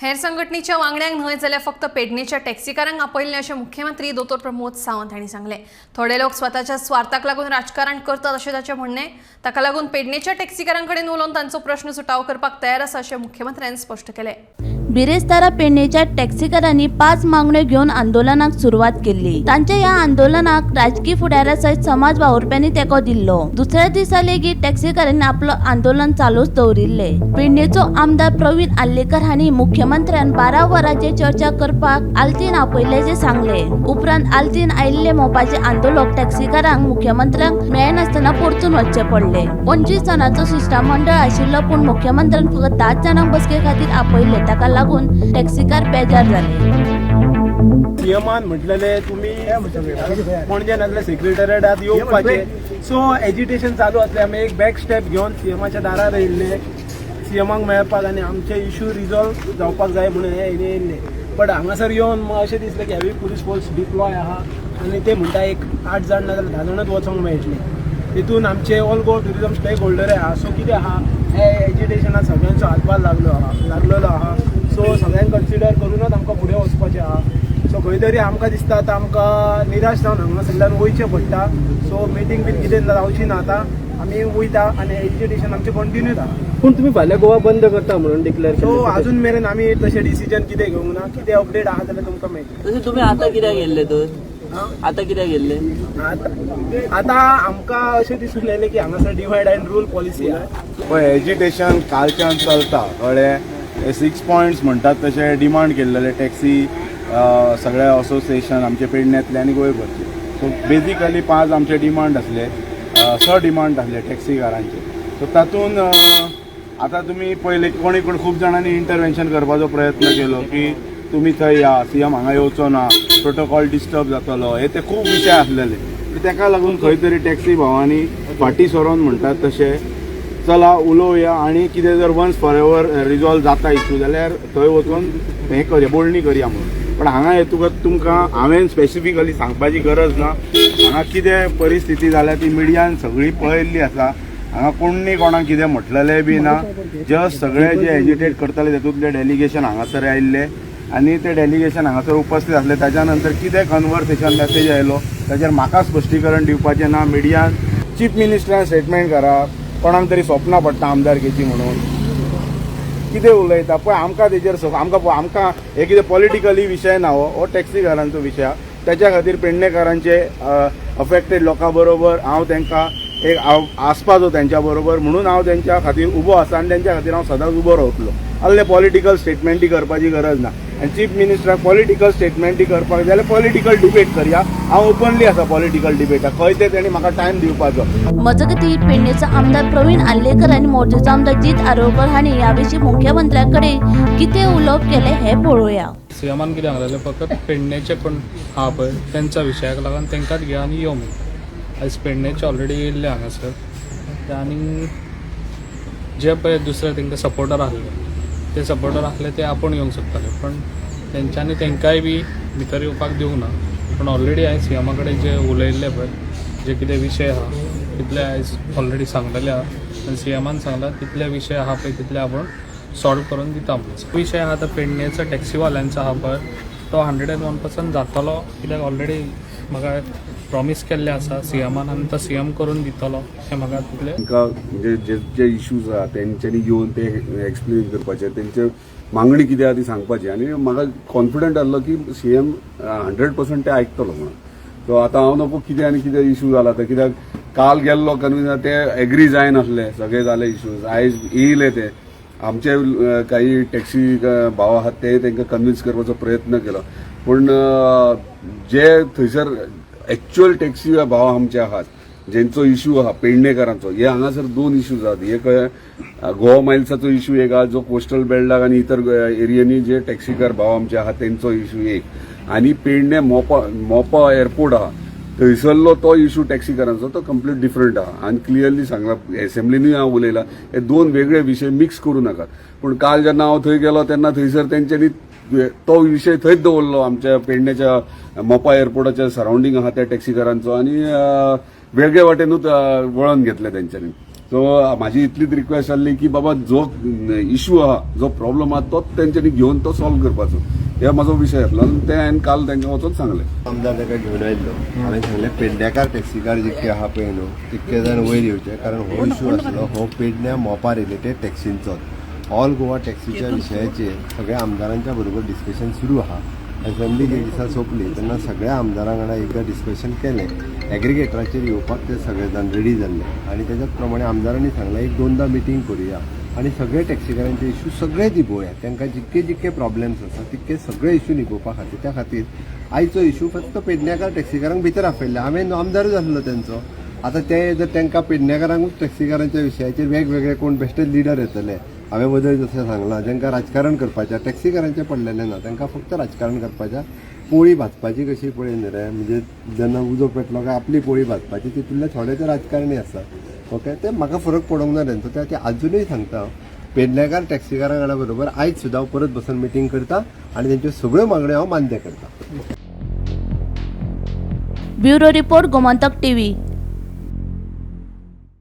हेर संघटनेच्या वांगड्यांक न्हय जाल्यार फक्त पेडणेच्या टॅक्सीकारांक आपयल्लें अशें मुख्यमंत्री दोतोर प्रमोद सावंत हांणी सांगलें. थोडे लोक स्वताच्या स्वार्थाक लागून राजकारण करतात अशें ताचें म्हणणें. ताका लागून पेडणेच्या टॅक्सीकारां कडेन उलोवन तांचो प्रश्न सुटावो करपाक तयार आसा अशें मुख्यमंत्र्यान स्पश्ट केलें. बिरेस्तारा पेडणेच्या टॅक्सीकारांनी 5 मागण्यो घेवन आंदोलनाक सुरवात केल्ली. तांच्या ह्या आंदोलनाक राजकी फुडाऱ्या सयत समाज वावुरप्यांनी तेंको दिल्लो. दुसऱ्या दिसा लेगीत टॅक्सीकारांनी आपलो आंदोलन चालूच दवरिल्ले. पेडणेचो आमदार प्रवीण आर्लेकर हांणी मुख्यमंत्र्यान 12 वरांचेर चर्चा करपाक आल्तीन आपयल्ल्याचें सांगले. उपरांत आल्तीन आयिल्ले मोपाचे आंदोलक टॅक्सीकारांक मुख्यमंत्र्यांक मेळनासतना परतून वचचें पडलें. 25 जाणांचो शिश्टमंडळ आशिल्लो, पूण मुख्यमंत्र्यान फकत 10 जाणांक बसके खातीर आपयले. ताका लागून टॅक्सीकार बेजार जाले. सीएमान म्हटलेले तुमी पणजे नासले सेक्रेटरीटात येवपाचे. सो एजिटेशन चालू आसलें. आमी एक बॅक स्टेप घेवन सीएमाच्या दारार येयल्ले सीएमाक मेळपाक आनी आमचे इशू रिजॉल्व जावपाक जाय म्हणून हे येयल्ले. बट हांगासर येवन अशें दिसलें की हेवी पुलीस फोर्स डिप्लॉय आहा आनी ते म्हणटा एक 8 जाण नाजाल्यार 10 जाणच वचोंक मेळटले. तितून आमचे all Goa tourism stakeholder आहा. सो कितें आहा, हे एजिटेशनाक सगळ्यांचो हातभार लागलो आहा, लागलेलो आहा. सो सगळ्यांक कन्सिडर करूनच आमकां फुडें वचपाचें आहा. सो खंय तरी आमकां दिसता आतां आमकां निराश जावन हांगासरल्यान वयचें पडटा. सो मिटींग बीन कितें जावची ना, आतां आमी वयता आनी एजिटेशन आमचें कंटिन्यू आहा. पूण तुम्ही फाल्यां गोवा बंद करता म्हणून डिक्लेअर. सो अजून मेरेन आमी तशें डिसिजन कितें घेवंक ना. कितें अपडेट आहा जाल्यार तुमकां मेळटलें. तशें तुमी आतां कित्याक गेल्ले तर? आतां कित्याक गेल्ले? आतां आमकां अशें दिसून येयलें की हांगासर डिवायड अँड रूल पॉलिसी आहा. पळय, एजिटेशन कालच्यान चलता, कळ्ळें. 6 पॉयंट्स म्हणटात तशे डिमांड केल्लेले टॅक्सी सगळे असोसिएशन आमचे पेडण्यांतले आनी गोंयभरचे. सो बेजिकली 5 आमचे डिमांड आसले, 6 डिमांड आसले टॅक्सीकारांचे. सो तातूंत आतां तुमी पळयले, कोणी कोण खूब जाणांनी इंटरवेन्शन करपाचो प्रयत्न केलो की तुमी थंय या, सीएम हांगा येवचो ना, प्रोटोकॉल डिस्टर्ब जातलो, हे ते खूब विशय आसलेले. तेका लागून खंय तरी टॅक्सी भावांनी फाटीं सरोन म्हणटात तशें चला उलोवया आनी कितें जर वन्स फॉर एवर रिजॉल्व जाता इशू जाल्यार थंय वचून हें करया, बोलणी करया म्हणून. पण हांगा येतकच तुमकां हांवें स्पेसिफिकली सांगपाची गरज ना. हांगा कितें परिस्थिती जाल्या ती मिडियान सगळी पळयल्ली आसा. हांगा कोणी कोणाक कितें म्हटलेलें बी ना. जस्ट सगळे जे एजिटेट करताले तातूंतले डेलिगेशन हांगासर आयिल्ले आनी ते डेलिगेशन हांगासर उपस्थित आसले. ताच्या नंतर कितें कन्वर्सेशन मेसेज आयलो ताचेर म्हाका स्पश्टीकरण दिवपाचें ना. मिडियान चीफ मिनिस्टरान स्टेटमेंट करा, कोणाक तरी स्वप्नां पडटा आमदारकेची म्हणून कितें उलयता पळय. आमकां तेजेर आमकां आमकां हे कितें पॉलिटिकली विशय ना, हो टॅक्सीकारांचो विशय आहा. तेच्या खातीर पेडणेकारांचे अफेक्टेड लोकां बरोबर हांव तांकां एक हांव आसपाचो तेंच्या बरोबर म्हणून हांव तेंच्या खातीर उबो आसा आनी तेंच्या खातीर हांव सदांच उबो रावतलो. आहले पॉलिटिकल स्टेटमेंटी करपाची गरज ना. आनी चीफ मिनिस्टराक पॉलिटिकल स्टेटमेंटी करपाक जाय जाल्यार पॉलिटिकल डिबेट करया. हांव ओपनली आसा पॉलिटिकल डिबेटाक, खंय ते तेणी म्हाका टायम दिवपाचो. मजगतीं, पेडणेचो आमदार प्रवीण आर्लेकर आनी मोरजेचो आमदार जीत आरोलकर हांणी ह्या विशीं मुख्यमंत्र्यांकडे कितें उलोवप केलें हें पळोवया. सीएमान कितें सांगलेलें, फकत पेडणेचे कोण आहा पळय तेंच्या विशयाक लागून तांकांच घेया आनी यो म्हणून. आयज पेडणेचे ऑलरेडी येयल्ले हांगासर आनी जे पळय दुसरे तांकां सपोर्टर आसले ते सपोर्टर आसले ते आपूण येवंक सोदताले, पण तेंच्यांनी तांकांय बी भितर येवपाक दिवंक ना. पूण ऑलरेडी हांवें सीएमा कडेन जे उलयल्ले पळय, जे कितें विशय आहा तितले आयज ऑलरेडी सांगलेले आहा आनी सीएमान सांगला तितले विशय आहा पळय तितले आपूण सॉल्व करून दिता म्हणून. विशय आहा तो पेडणेचो टॅक्सीवाल्यांचो आहा पळय तो 101% जातलो, कित्याक ऑलरेडी म्हाका प्रॉमीस केल्लें आसा सीएमान आनी तो सीएम करून दितलो हें म्हाका तितलें. तांकां म्हणजे जे जे इश्यूज आहा तेंच्यांनी येवन ते एक्सप्लेन करपाचे, तेंचे मागणी कितें आहा ती सांगपाची. आनी म्हाका कॉन्फिडंट आहलो की सीएम 100% ते आयकतलो म्हणून. सो आतां हांव नको कितें आनी कितें इशू जाला ते, कित्याक काल गेल्लो कन्विन्स, ते एग्री जायनासले, सगळे जाले इश्यूज. आयज येयले ते आमचे काही टॅक्सी भाव आहात ते तांकां कन्विन्स करपाचो प्रयत्न केलो, पूण जे थंयसर एक्च्युअल टॅक्सी भाव आमचे आहात जेंचो इशू आहा पेडणेकारांचो, हे हांगासर 2 इश्यूज आहात. एक गोवा मायल्साचो इशू एक आहा, जो कोस्टल बेल्टाक आनी इतर एरियांनी जे टॅक्सीकार भाव आमचे आहात तेंचो इशू एक, आनी पेडणे मोपा मोपा एअरपोर्ट आहा थंयसरलो तो इशू टॅक्सीकारांचो तो कंप्लीट डिफरंट आहा. आनी क्लियरली सांगला, एसेंब्लीनूय हांव उलयला, हे 2 वेगळे विशय मिक्स करूं नाकात. पूण काल जेन्ना हांव थंय गेलो तेन्ना थंयसर तेंच्यांनी तो विशय थंयच दवरलो, आमच्या पेडण्याच्या मोपा एअरपोर्टाच्या सरावंडींग आहा त्या टॅक्सीकारांचो, आनी वेगळे वाटेनूच वळण घेतलें तेंच्यांनी. सो म्हाजी इतलीच रिक्वेस्ट आसली की बाबा जो इशू आहा, जो प्रॉब्लम आहा, तोच तेंच्यांनी घेवन तो सॉल्व करपाचो, हे म्हाजो विशय आसलो आनी तें हांवें काल तांकां वचोन सांगलें. आमदार ताका घेवन आयिल्लो. हांवें सांगलें, पेडण्याकार टॅक्सीकार जितके आहा पळय न्हू, तितके जाण वयर येवचे, कारण हो इशू आसलो हो पेडण्या मोपा रिलेटेड टॅक्सींचो. ऑल गोवा टॅक्सीच्या विशयाचेर सगळ्या आमदारांच्या बरोबर डिस्कशन सुरू आहा. असेंब्ली जे दिसा सोंपली तेन्ना सगळ्या आमदारां वांगडा एकदां डिस्कशन केलें. एग्रिगेटराचेर येवपाक ते सगळे जाण रेडी जाल्ले आनी तेज्याच प्रमाणे आमदारांनी सांगलें, एक दोनदां मिटींग करुया आनी सगळे टॅक्सीकारांचे इशू सगळे निभोवया. तांकां जितके जितके प्रॉब्लेम्स आसा तितके सगळे इशू निभोवपा खातीर. त्या खातीर आयचो इशू फक्त पेडण्याकार टॅक्सीकारांक भितर आपयल्ले. हांवें आमदारूच आसलो तेंचो. आतां ते जर तांकां पेडण्याकारांकूच टॅक्सीकारांच्या विशयाचेर वेगवेगळे कोण बेश्टे लिडर येतले. हांवें वदळ जशें सांगलां, जांकां राजकारण करपाचें, टॅक्सीकारांचें पडलेलें ना, तांकां फक्त राजकारण करपाचें, पोळी भाजपाची कशी पळय न्ही रे, म्हणजे जेन्ना उजो पेटलो काय आपली पोळी भाजपाची, तितूंतले थोडे ते राजकारणी आसा. ओके, ते म्हाका फरक पडोंक ना तेंचो. ते खातीर आजुनूय सांगता, पेडणेकार टॅक्सीकारां वांगडा बरोबर आयज सुद्दां हांव परत बसून मिटींग करता आनी तेंच्यो सगळ्यो मागण्यो हांव मान्य करता. Bureau report, Gomantak TV.